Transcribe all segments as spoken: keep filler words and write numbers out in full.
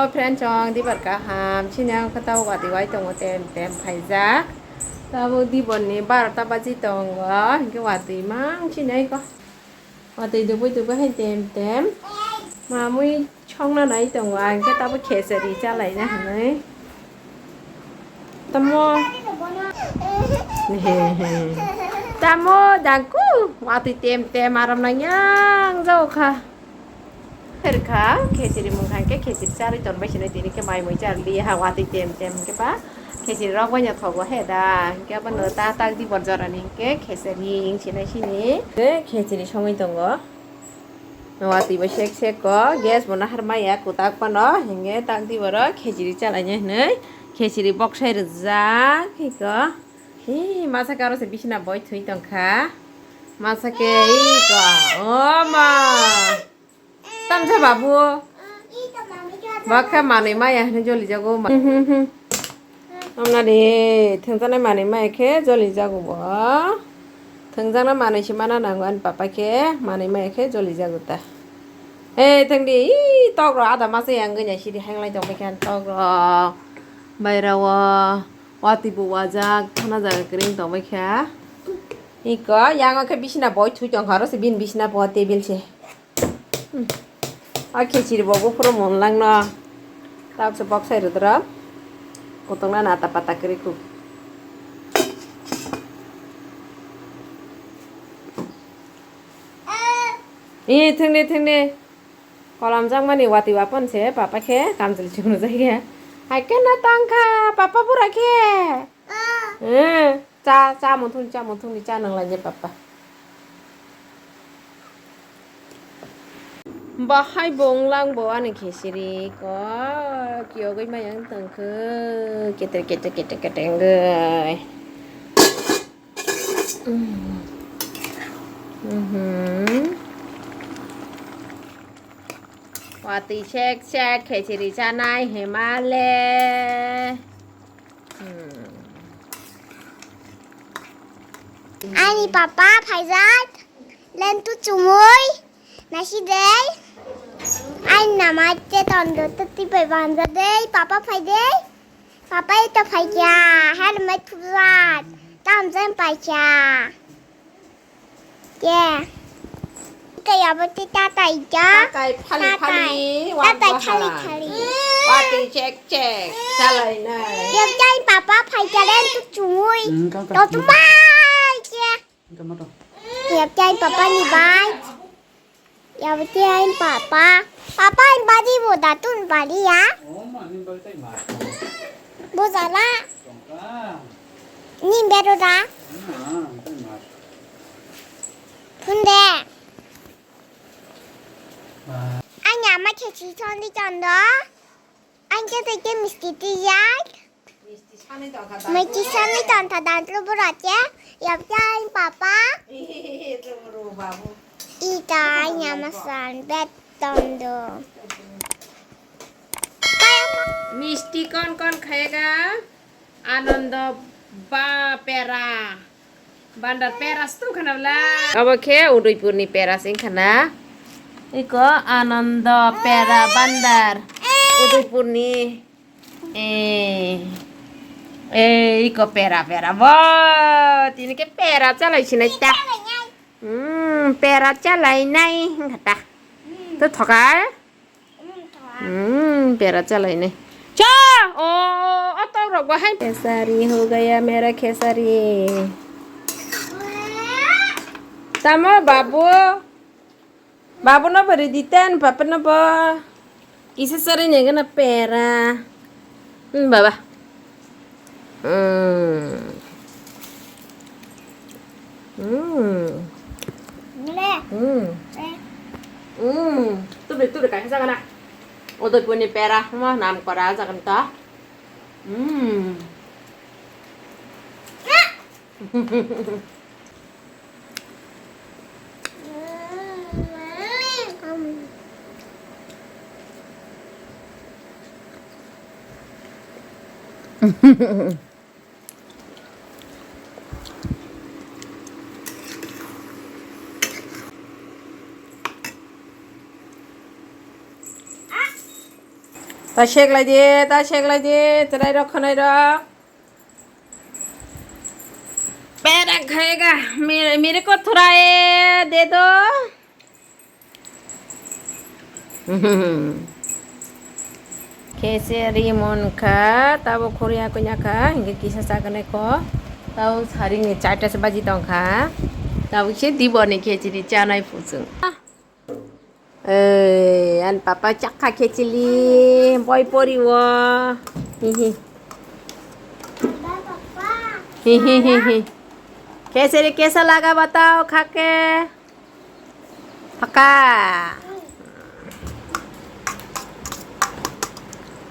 O friend chong dibar kaham, chini ang khe tabuk watwi wai tongo tem tem phaijak. Tabuk diborni barota baji tongo, hinkhe watwi mang chini ai ko. Watwi dubui dubui hai tem tem. Mamui songna nai tongo, ang khe tabuk khesari chalaina hinwi. Tamo. Tamo jangku, watwi tem tem aram nang yang jao kha. Kha, khechiri mung kha khe khechiri charwi ton bai sinai tini khe mai mui charli ha watwi tem tem khe ba khechiri rok bai no thogo he da. Hinkhe abo no ta tak di bor jora ni hinkhe khechiri ing sinai sini. Khe khechiri songwi tongo. Watwi bo sek sek ko, gas bo nahar maya kwtak phano, hinkhe tak di boro khechiri chalaina hinwi khechiri boksai rwjak hiko. Hi, masa karo se bisina boi thwi tong kha. Masa khe iko. O ma. Tamsa babu. Bakha manwi maya hwnwi joli jago ma. Hmm, hmm, hmm. Amna de, thwngjaknai manwi maya khe joli jago bo. Thwngjaknai manwi se mana nango ani papa khe, manwi maya khe joli jago ta. He, thwngdi, ih, tok rok ada masa yang ganya sidi hanglai tong khe tok rok. Baira o, watwi bo wajak, thana jaga kwrwng tong kha. Iko, yang khe bisina boi thwi tong kha, oro se bini bisina po table se. Hmm. A khichiri bo buphuru monlangno. Tabuk se boksai rwdoro. Kutungna nata pata kwrwi kuk. Ee, thwngde, thwngde. Kolamjakmani watwi wapon se papa khe kamchwlwi chuknujak ya. Hai khe no tong kha papa bura khe. Ee. Cha, cha muthung, cha muthung ni cha nang lai je papa. Bahai bo wng lang bo ani khesiri ko kiyogwi maya wng tong khe keter, keter, keter, keter wngwi. Mhm. Watwi sek sek khesiri chanai hemale. Hmm. Ani papa phaijak lentu chumui nasi dei. Ani nama te tondo tati pai banja dei. Papa phai dei. Papa ito phai kya. Helmet phubjak. Tam jen pai kya. Ke. Ke ya bo te tatai ja. Tatai phali phali, wat tatai phali bahala. Phali. Watwi chek chek, salai nai. Ya jai papa phai kya len tu chumui. Hmm, kang, kang. To tu mai ke. Kang, kang. Ya jai papa ni bai. Ya bo te ai papa. Papa ni bari bo da tun bari ya. Oh, ma ni bari tai ma. Bo jala. Tongka. Ni bero da. Hmm, ah, tai ma. Phunde. Ani ama khe si thon di chando. Ani khe te khe misti ti jak. Misti sani tong kha da. Misti sani tong kha da tlo bura che. Yap cha ani papa. Ih, tlo bura babu. Ita ani ama san bet tondo. Misti kon kon khayega? Anando ba pera. Bandar pera stung khana bla. Abo khe Udaipur ni pera sing khana. Iko Anando pera bandar. Udaipur ni. Eh. Eh, iko pera pera. Bo, tini khe pera chalai sinai ta. Hmm, pera chalai nai hingkha ta. To thokai. Hmm, pera chalainai. Cha! O, o, o, tok rok bo hai. Khesari ho gaya mera khesari. Tamo babu? Babu no bari diten, papa no bo. Kisa sari ne gana pera. Hmm, baba. Hmm. Hmm. Ngale. Hmm. Eh. Hmm. Tubri, tubri, kaisa jaga na. Udaipur ni pera, ma nam kora jaga ta. Hmm. Ta seklai di, ta seklai di, chwrai rok khwnai rok. Pera khayega, mere, mere ko thura e de do. Khecheri mon kha, tabo khoriya konya kha, hinge kisa chaganai ko. Tabo saring ni charta se baji tong kha. Tabo se dibo ni khecheri chanai phuchung. Ei, an papa chakha khechili, boi poriwo. Hi hi. Hi hi hi hi. Khechiri kaisa laga batao, kha ke. Paka.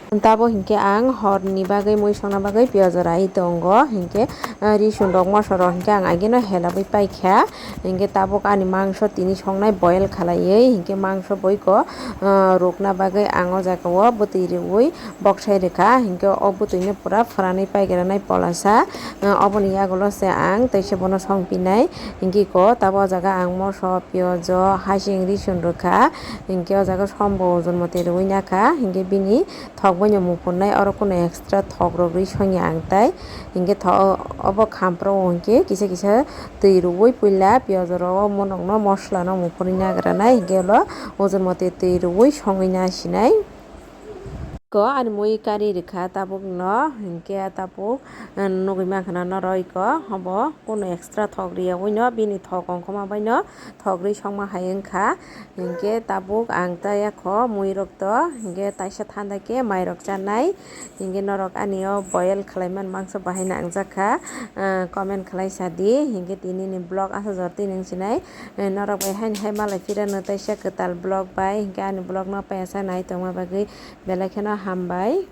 Tabo hinkhe ang horni bagwi mui songna bagwi piyaj rai tongo, hinkhe, ah, risun rok moso rok hinkhe ang ageno helabwi paikha. Hinkhe tabuk ani mangso tini songnai boil khalaiwi, hinkhe mangso boiko, ah, rukna bagwi ang o jaga o bwtwi riwi boksai rwkha, hinkhe o bwtwino pura phwranwi paigranai polasa, ah, oboni yagulo se ang teisa bono songpinai. Hinkhe iko tabo o jaga ang moso, piyojo, hasing risun rwkha, hinkhe o jaga sombo ojon motwi riwi nakha, hinkhe bini thok boino muphunai oro kunu extra thok rok ri songya ang tai. Hinkhe tho-, obo khampro o hinkhe kisa kisa twi rwui puila piyaj rok o monok no mosla no muphunwi nagranai hinkhe ulo ojon motwi twi rwui songwi nasinai. Ko ani mui kari rwkha tabuk no hinkhe tabuk, eh, nugwi mankha na noroi ko obo kunu extra thok riyawino bini thok ongkhoma baino thok ri songma hai wngkha. Hinkhe tabuk ang ta yakho mui rok to, hinkhe taisa thanda khe mai rok chanai. Hinkhe norok ani o boil khlai man mangso bahai no ang jakha, ah, comment khlai sa di. Hinkhe tini ni vlog asajor twi nung sinai, eh, norok bai haini hai malai phirano taisa kwtal vlog bai. Hinkhe ani vlog no payasa nai tongma bagwi belai kheno hambai.